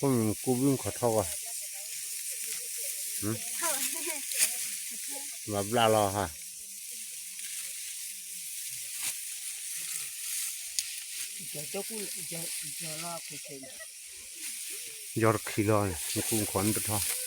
ဖိမုၣ်ကူဘုခီၣ်ထီၣ်ဝဲ, ဘၣ်ဘျးလီၤဟါ, ယီၤတခံလီၤန့ၣ် နကူခီၣ်နတထီၣ် ဒ်စ့ၢ်ကီးထီၣ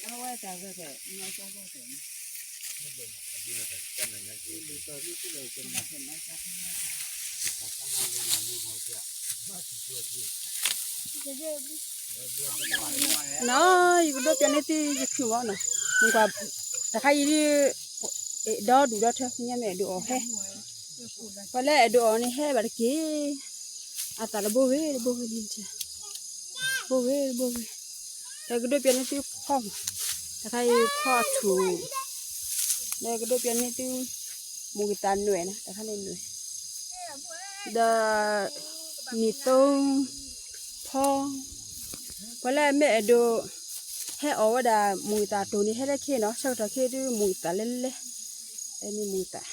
်ဝဲ, ခီၣ်တထီၣ်ထီၣ်ကျီန့ၣ်, နီၤ ယကဒိးပျးန့ၢ်သုယခုၣ်ဘၣ်နီၤ, နကွၢ် တခါအံၤဒ် ဒီဒူၣ်ဒီထၢ ညါမ့ၢ်အဲၣ်ဒိးအီၣ်ဟဲ, ပှၤလၢအဲၣ်ဒိးအီၣ်န့ၣ်ဟဲဘၣ်တက့ၢ်, အသးတဘိဂ့ၤတဘိဂ့ၤန့ၣ်, ဘိဂ့ၤတဘိဂ့ၤ, ဒီးကဒိးပျးန့ၢ်သုဖီမး, တခါအံၤဖီအထူၣ်, ဒီးကဒိးပျးန့ၢ်သု မူဂ့ၤသးနွဲၣ်နီၤ တခါန့ၣ်နွဲၣ်, ဒီး မ့ၢ်သိဖီ, ပှၤလၢအမ့ၢ်အဲၣ်ဒိး ဟဲအီၣ်ဝဲဒၣ်မူဂ့ၤသးတိၢ်န့ၣ် ဟဲလၢခံနီၤ, ဆၢကတီၢ်ခံဒုးမူဂ့ၤသးလဲလဲ, အဲန့ၣ်မူဂ့ၤသး,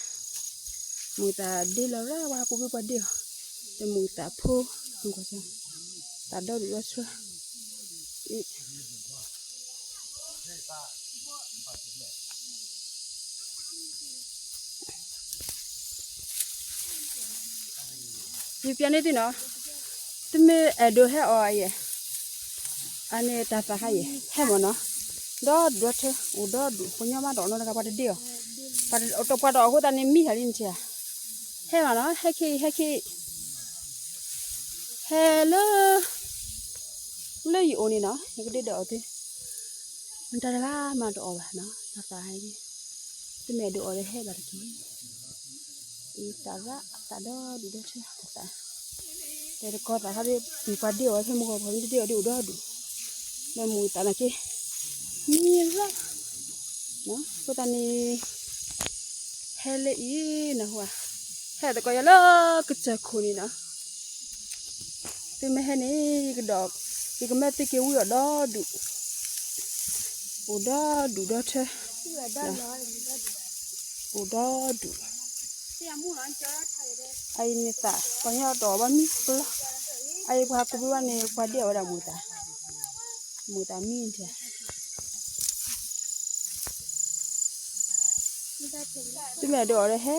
မူဂ့ၤသးဒ့လီၤရၣ်ဝဲဟးကူဘုပှၤဒ့အီၤ, ဒီးမူဂ့ၤသးဖိ, သးဒီဒူၣ်ဒီထၢ ယပျးန့ၢ်သုနီၤ, သုမ့ၢ်အဲၣ်ဒိးဟဲအီၣ်ယဲၢ်, အန့ၣ်တၢ်သးခါယဲၢ် ဟဲမ့ၢ်နီၤ, ဒီဒူၣ်ဒီထၢ အိၣ်ဒီဒူၣ် ပှၤညီမးတအီၣ်နီတဂၤ ပှၤတဒ့အီၤ, ပှၤတအီၣ်တပှၤတအီၣ်အဃိသတးန့ၣ် မံဟးလံနထံၣ်ဧါ, ဟဲမ့ၢ်နီၤ ဟဲခံ ဟဲခံ ဟဲလၢ လၢယအိၣ်န့ၣ်နီၤ ယကဒ့ဒီးအီၣ်သု, မတၤတဂၤမးတအီၣ်ဘၣ်နီၤ တၢ်သးဟဲ, သုမ့ၢ်အဲၣ်ဒိးအီၣ်ဒီးဟဲဘၣ်တက့ၢ်, အသးရၣ်အသးဒီဒူၣ်ဒီထၢအသး, တဲတကီသးခါဒ် ပှၤဒ့အီၣ်ဖဲမူဂီၢ်ဖီမ့ၢ်တဒ့အီၣ်ဒ်အိၣ်ဒီဒူၣ်, ဒီးမူဂ့ၤသးနာ်က့ မံရၣ် အဃိသတးန့ၣ် ဟဲလၢအံၤနီၤ, ဟဲသကိးယၤလၢကစၢၢ်ခိၣ်န့ၣ်နီၤ, သုမ့ၢ်ဟဲန့ၣ် ယကဒီး ယကမၢသုက့ၤဝံအီၣ်ဒီဒူၣ်, အိၣ်ဒီဒူၣ်ဒီထၢ, အိၣ်ဒီဒူၣ်, အအံၤန့ၣ်သး ပှၤညီတအီၣ်ဘၣ်မံပလီ, အအံၤပှၤဟးကူဘုဘၣ်န့ၣ် ပှၤဒ့အီၣ်ဝဲဒၣ်မူသး, မူသးမံထံၣ် သုမ့ၢ်အဲၣ်ဒိးအီၣ်ဒီးဟဲ,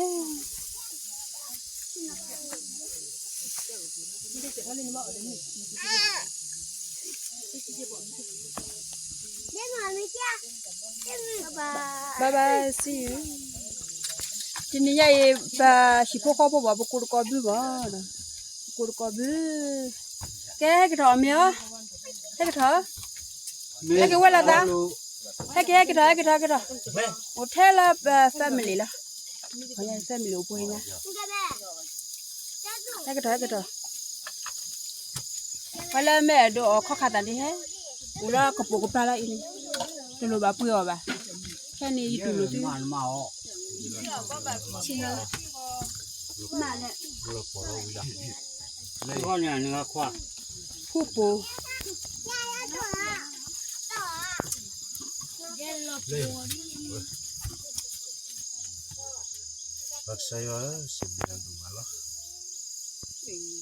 ဘၣ်ဘၣ် see you, တနံၤညါအံၤ ပဟံၣ်ဖိဃီဖိဘၣ် ပကိးတကိးဘုဘၣ်, ပကိးတကိးဘု, ကဲဟဲကထီၣ်အီၤမ့ၢ်အီၤ, ဟဲကထီၣ် ဟဲက့ၤဝဲလီၤသး, ဟဲက့ၤ ဟဲကထီၣ် ဟဲကထီၣ် ဟဲကထီၣ်, အိၣ်ထဲလၢ family လီၤ, family အိၣ်ပှဲၤညါ, ဟဲကထီၣ် ဟဲကထီၣ်, ပှၤလၢမ့ၢ်အဲၣ်ဒိးအီၣ်ခီၣ်ခါသးန့ၣ်ဟဲ, အိၣ်လၢကပိာ်ကပၤလီၤအံၤန့ၣ်, တလိၣ်ဘၣ်ပှ့ၤအီၣ်ဘၣ်, ခဲန့ၣ်ယတူၢ်လိာ်သု, ဖူပိာ် ပကစၢ်ယွၤဧၢ, စံးဘျုးနၤဒိၣ်မးလီၤ.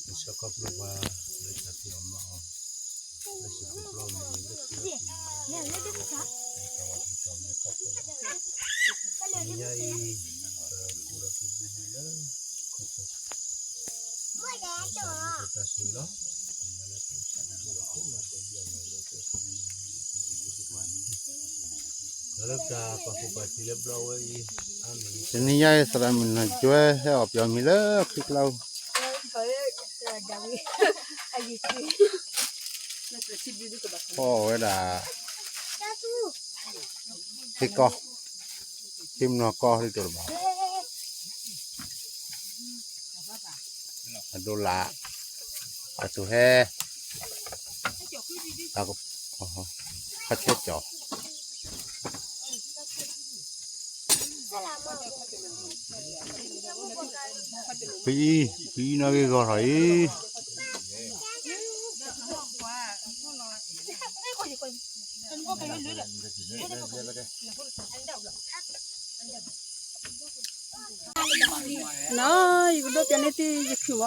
နဆှၢခီဖျိပှၤလၢတၢ်ဖံးအီၣ်မၤအီၣ်, လၢဟံၣ်ဖိဃီဖိအမံၤ, လၢခံလၢကံၤအမံၤ, လၢတၢ်ဝဲတံၤသကိးလၢခီဖျိ, တနံၤညါအံၤ ပကူၣ်ဒီးက့ၤဘုလၢခိၣ်, တၢ်ဆိၣ်ဂ့ၤလီၤ. တနံၤညါအံၤ သရၣ်မုၣ်နီၢ်ကၠွဲ ဟဲအီၣ်ပၠီမံၤလၢခုၣ်ကျါ, ဖီအီၣ်ဝဲဒၣ် ဟ့ၣ်ကီၢ်, ဟ့ၣ်မနီၢ်ကီၢ် ဒ်သိးတဘၣ် အဒိလၣ်, အသူၣ်ဟဲ, တၢ်က, ခါဆဲကၠီၤ, ဖံအံၤ ဖံအံၤနီၣ်ဂံၢ်ဂီၤထီၣ်အံၤ နီၣ် ယကဒိးပျးန့ၢ်သုယခုၣ်ဝဲ